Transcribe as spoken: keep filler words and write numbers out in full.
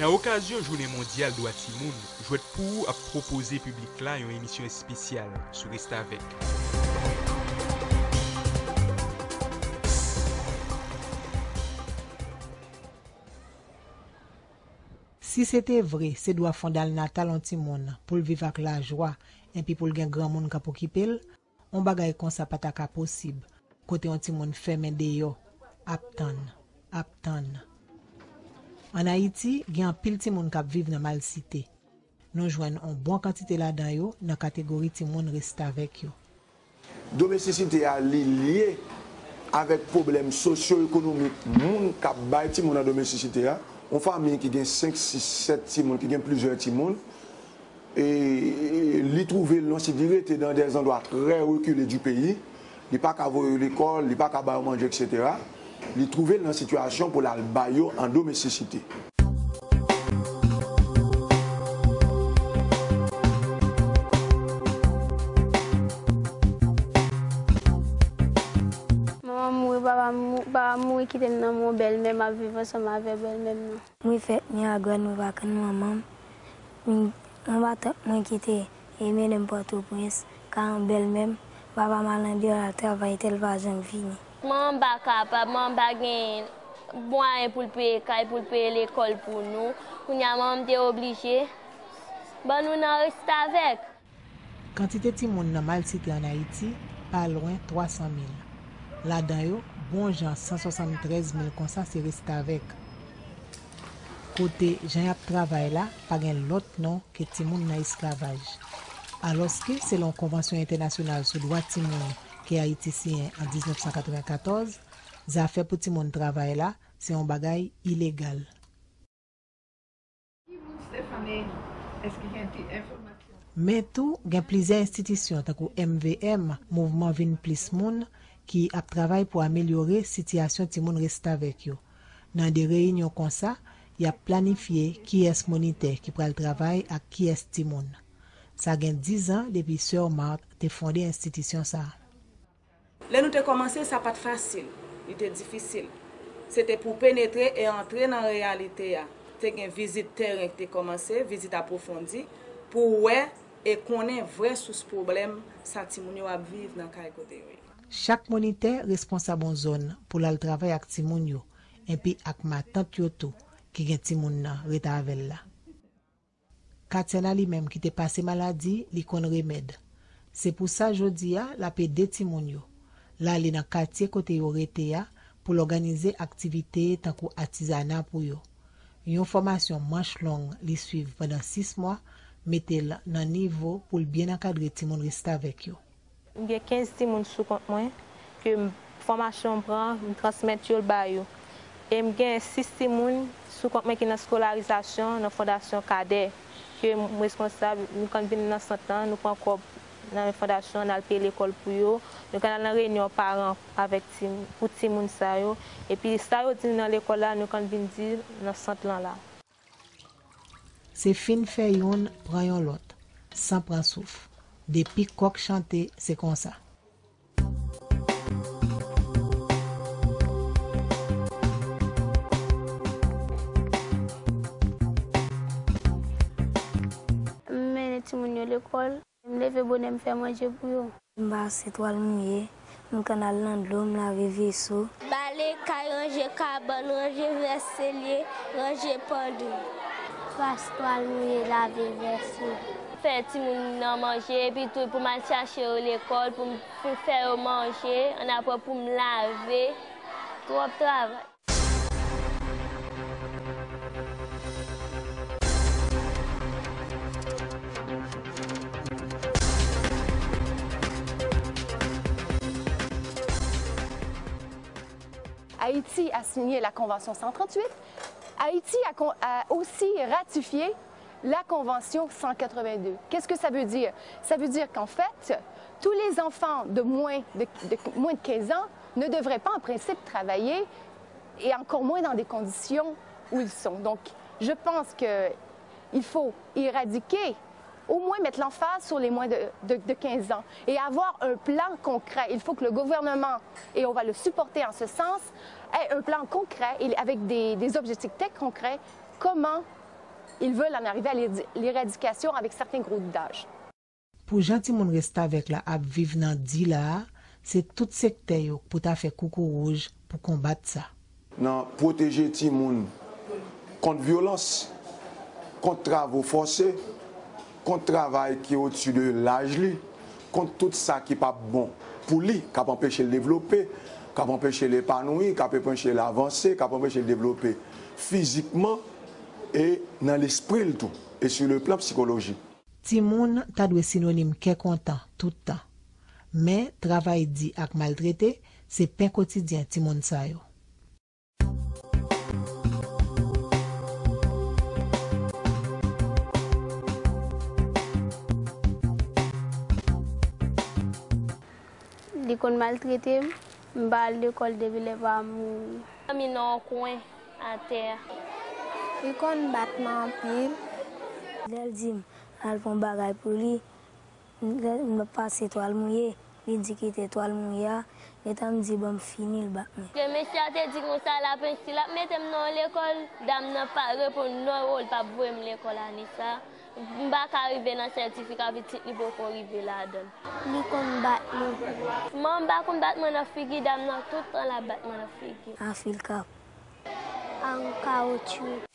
Nan okazyon Jounen Mondyal Dwa Timoun, Jwèt Pou Ou ap pwopoze piblik la yon emisyon espesyal sou Restavèk. Si se te vre, se dwa fondalnatal yon timoun pou l viv ak lajwa, enpi pou l gen granmoun k ap okipe l, yon bagay konsa pa ta ka posib, kote yon timoun fèmen deyò, ap tann, ap tann. Ann Ayiti, gen anpil timoun k ap viv nan malsite. Nou jwenn yon bon kantite ladan yo nan kategori timoun restavèk yo. Domestisite a, li lye avèk pwoblèm sosyo-ekonomik moun k ap bay timoun nan domestisite a. Yon fanmi ki gen senk, sis, sèt timoun, ki gen plizyè timoun, e, e, li twouve l nan si-, li rete dans des endroits très reculés du pays, li pa ka voye yo lekòl, li pa ka ba yo manje, et cetera. Li twouve l nan sitiyasyon pou l al bay yo an domestisite. Manman m mouri, papa m mou-, papa m mouri kite m nan men yon bèlmè, m ap viv ansanm avèk bèlmè m nan. Mwen fèt Miragwàn, mwen pa konn manman m. Mwen, mwen matant mwen ki te e mennen m Pòtoprens, ka yon bèlmè m. Papa m al andeyò, l al travay, te l pa janm vini. Manman m pa kapab, manman m pa gen mwayen pou l peye kay, pou l peye lekòl pou nou. Kounye a, manman m te oblije ban nou nan restavèk. Kantite timoun nan malsite ann Ayiti pa lwen twa san mil. Ladan yo, bon jan san swasanntrèz mil konsa se restavèk. Kote jan y ap travay la pa gen lòt non ke timoun nan esklavaj. Alòske, selon konvansyon entènasyonal sou dwa timoun ke Ayiti siyen an diznèf san katrevenkatòz, zafè pou timoun travay la se yon bagay ilegal. Men tou, gen plizyè enstitisyon, tankou M V M, Mouvman Vin Plis Moun, ki ap travay pou amelyore sitiyasyon timoun restavèk yo. Nan de reyinyon konsa, y ap planifye kiyès monitè ki pral travay ak kiyès timoun. Sa gen diz an depi Sè Marthe te fonde enstitisyon sa a. Lè nou te kòmanse, sa pa t fasil. Li te difisil. Se te pou penetre e antre nan reyalite a. Te gen vizit tèren ki te kòmanse, vizit apwofondi, pou wè e konnen vrè sous pwoblèm sa timoun yo ap viv nan kay kote yo ye. Chak monitè responsab yon zòn pou l al travay ak timoun yo, enpi ak matant yo tou, ki gen timoun nan ret avè l la. Katiana li menm ki te pase maladi, li konn remèd. Se pou sa jodi a, l ap ede timoun yo. L ale nan katye kote yo rete a pou l òganize aktivite tankou atizana pou yo. Yon fòmasyon manch long li swiv pandan sis mwa mete l nan nivo pou l byen ankadre timoun restavèk yo. M gen kenz timoun sou kont mwen, ke m, fòmasyon m pran, m transmèt yo l ba yo. E m gen sis timoun sou kont mwen ki nan eskolarizasyon nan Fondasyon Kadè, ke m responsab, nou konn vin nan sant lan, nou pran kòb nan fondasyon, n al peye lekòl pou yo, nou konn al nan reyinyon paran avèk ti, pou timoun sa yo, epi sa yo di nou nan lekòl la, nou konn vin di nan sant lan la. Se fin fè youn pran yon lòt, san pran souf. Depi kòk chante, se konsa. M mennen timoun yo lekòl. M leve bonè, m fè manje pou yo. M pase twal mouye, m konn al nan dlo, m lave veso. Bale kay, ranje kabann, ranje vèselye, ranje pandri. Pase twal mouye, lave vèso. Fè timoun nan manje, epi tou pou m al chache yo lekòl, pou m, pou m fè yo manje, annapre pou m lave. Twòp travay. Haïti a signé la Convention cent trente-huit. Haïti a con-, a aussi ratifié la Convention cent quatre-vingt-deux. Qu'est-ce que ça veut dire? Ça veut dire qu'en fait, tous les enfants de moins de, de moins de quinze ans ne devraient pas en principe travailler et encore moins dans des conditions où ils sont. Donc, je pense que il faut éradiquer, au moins mettre l'emphase sur les moins de, de, de quinze ans et avoir un plan concret. Il faut que le gouvernement, et on va le supporter en ce sens, ait un plan concret et avec des, des objectifs très concrets, comment Ils veulent en arriver à l'édi- l'éradication avec certains groupes d'âge. Pou jan timoun restavèk la ap viv nan Dila a, se tout sektè yo k pou ta fè koukouwouj pou konbat sa. Nan pwoteje timoun kont vyolans, kont travo fòse, kont travay ki odsi de laj li, kont tout sa ki p ap bon pou li, k ap anpeche l devlope, k ap anpeche l epanouyi, k ap anpeche l avanse, k ap anpeche l devlope fizikman e nan lespri l tou, e sou le plan psikolojik. Timoun ta dwe sinonim kè kontan tout tan. Men, travay di ak maltrete se pen kotidyen timoun sa yo. Li konn maltrete m, m pa al lekòl depi lè pa m mouri. Dòmi nan yon kwen atè. Li konn bat mwen anpil. Lè l di m al pran bagay pou li, lè m pase twal mouye, li di kite twal mouye a, gentan m di bon m fini l bat mwen. Lè mesye a te di konsa l ap ensi l ap mete m nan yon lekòl, dam nan pa reponn non, o l p ap voye m lekòl ane sa. M pa ka rive nan sètifika pitit li poko rive ladan l. Li konn bat mwen. Manman m pa konn bat mwen nan figi, dam nan tout tan l ap bat mwen nan figi. An fil kap. An kawotchou.